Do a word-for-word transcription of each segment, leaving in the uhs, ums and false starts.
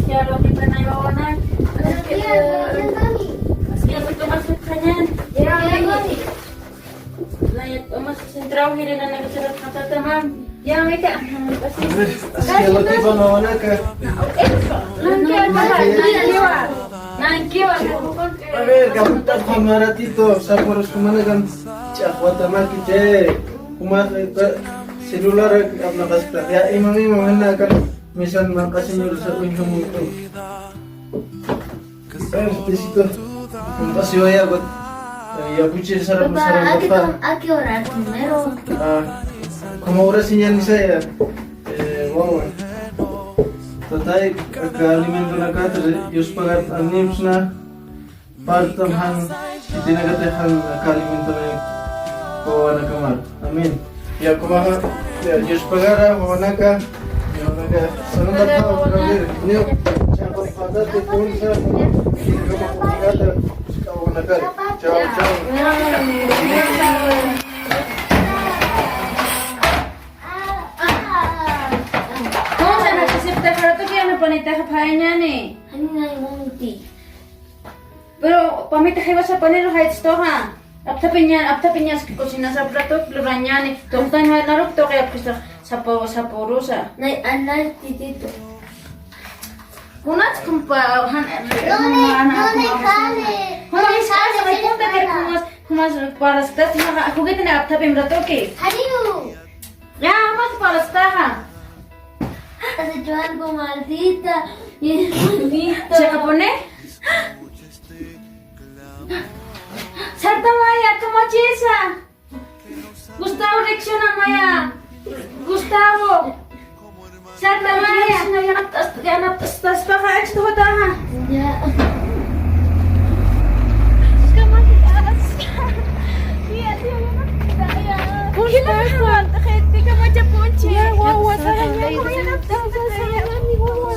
Ya, lo que pasa, yo, ¿no? Es que, es que, ¿cómo se extrañan? Ya, ya, ya. Ay, ¿cómo se centró? Miren, en el que se lo trata, tamam. Ya, vete. Así. Así que lo que van a ganar acá. Nankiwa, nankiwa. Nankiwa. A ver, kaputa un ratito, o sea, por su manera, chahuata, maquite, como celular, habla bastante. Ya, y mami, mami, acá. Misan manq'asiñurusa uñjamutu. Ay, tecito. Manq'asiwayäwat. Eh, yapuchir sara. Papá, sara hay que papá tom-, hay que orar primero. Ah, como orasiñäni saya. Eh, wawa. Tatay, aka alimentonakata yuspagar animsna. Partam jan, khitinakatix jan aka alimentonak wawanakamar. Amén. Ya, kumaxa, ya, Dios pagara, wawanaka, wawanaka, sanata, wawanaka, niw, chapa, patate, punsa, khitinakama, wawanaka, wawanaka. Chao, chao. ¿Cómo se nos acepta? Pero tú que ya me pones a pañani. Pero pamita jiwasa panero jayt'stoxa. Apthapiña, apthapiñas cocinas plato, plurañani. Tuqtañ naruk tuqi apkista sapo, sapurusa. Nay, anay titito. Kunats kumpa, han, no, han, no, han, no, han, jale. Kumas, kumas, kumas, kumas, kumas, kumas, juguete na apthapim ratoki. Jaliw. Ya, más para estaja. Has hecho algo, maldita. Y es bonito. ¿Se la pone? Salta, Maya, ¿cómo chesa? Gustavo, reacciona, Maya. Gustavo. Salta, Maya. No, ya no estás, ya no estás, baja esto, baja. Ya. ¿Cómo estás? Tía, tía, ya no te, ya. ¿Qué pasa? Gente, ¿cómo te ponche? Ya, guagua, ya, ya, ya no estás, ya, ya, mi guagua.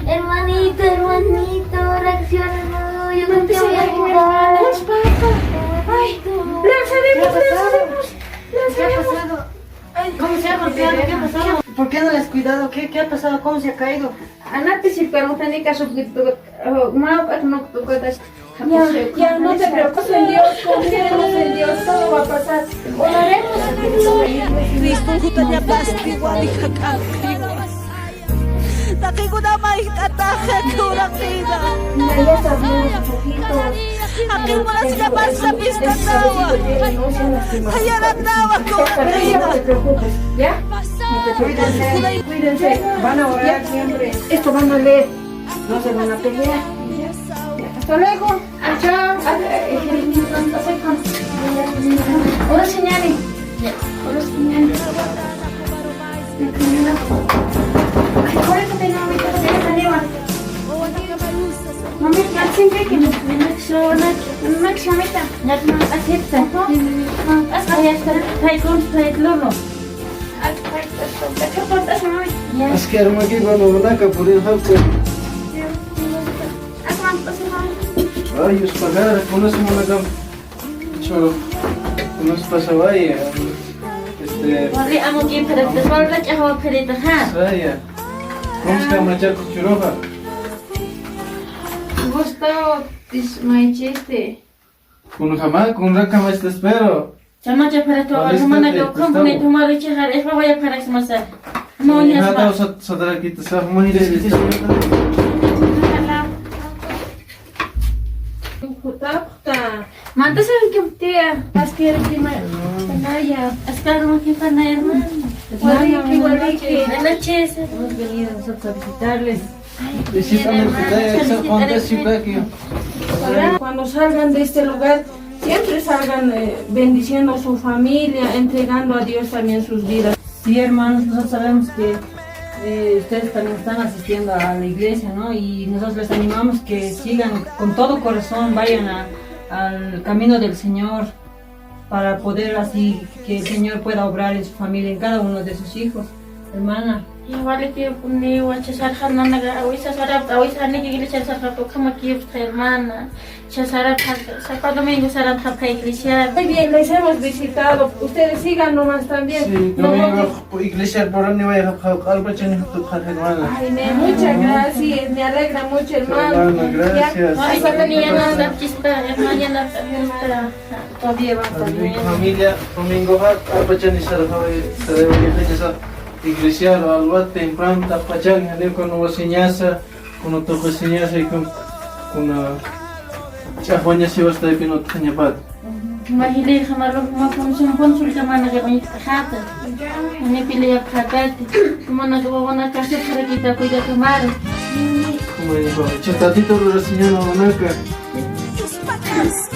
Hermanito, hermanito, reacciona, no, yo no te voy a ayudar. ¿Qué pasa? Ay, lanzaremos, lanzaremos, lanzaremos. ¿Qué ha pasado? Ay, ¿cómo se ha golpeado? ¿Qué ha pasado? ¿Por qué no la has cuidado? ¿Qué, qué ha pasado? ¿Cómo se ha caído? Anatisi pregunta ni caso que tú, oh, ma, no, tú, ya, ya, no te preocupes, en Dios, confiemos en Dios, todo va a pasar. Oraremos. Cristo, juta, ya basta, igual, hija, calma. Taqikuna mayjt'ataxa kuraqina. Jaqin munasina pasa pistatawa. Jayanatawa kuraqina. ¿Ya? Cuídense, cuídense. Van a orar siempre. Esto van a leer. No se van a pelear. Ya. Hasta luego. Chao. Ahora sí, ñani. Ahora sí, ñani. Ay, ahora sí, te no, ahorita te dejan llevar. Mami, ¿qué hacen? ¿Qué, qué? Una chuleta. Ya no acepta. Ajá. Hasta ya está. Ay, con, ay, no, no. Ay, ay, ay, ay, ay, ay, ay, ay. Ya. Es que arma que cuando una capulina, pues. Ay, yuspagar, ¿cómo se llama acá? Choro, ¿cómo se pasa, vaya? Este, vale, amo que, pero te falta que hago perita, ¿ja? Saya. ¿Cómo está, machaco, churoja? Gustavo, tis, maichiste. Kunjama, kunrak kama estás, pero. Chama, chapara, tu, hermana, que ocupa, me toma leche, ja, es para voy a parar, se me hace. No, ya está. Sat-, satarakita, sa, muy bien. Mantas a que tía, as que eres que me, panaya, as que algo que panaya, hermano. Igual que, igual que. Buenas noches. Hemos venido nosotros a visitarles. Cuando salgan de este lugar, siempre salgan, eh, bendiciendo a su familia, entregando a Dios también sus vidas. Sí, hermanos, nosotros sabemos que, eh, ustedes también están asistiendo a la iglesia, ¿no? Y nosotros les animamos que sigan con todo corazón, vayan a, al camino del Señor. Para poder así que el Señor pueda obrar en su familia, en cada uno de sus hijos. Hermana, Igual que ni wachasarjan nanaga, awisa sarap, awisa ni iglesia sarjap, como que hermana. Chasarap, sapa domingo sarap, iglesiar. Muy bien, les hemos visitado. Ustedes sigan nomás también. Sí, no, domingo, iglesia por donde vaya, alba chani, hermana. Ay, me, muchas gracias, me alegra mucho, hermano. Hermana, gracias. Ay, familia, nada, chispa, hermana, nada, chispa. Todavía va, todavía. Familia, domingo, alba chani, sarap, sarap, iglesia, alba temprano, tapachani, ane con nuevo señasa. Kuna tuqisiñasa, kuna ch'axwañasiwasta, pino utjañapat. Majili jamalu, juma función, función, kamana, que bonita jata. Ni pelea jatati. Kumana, que bonita, que se para que te cuida tu madre. Como dijo, che, tatito, rurasiñana, bonaka. Tus patas.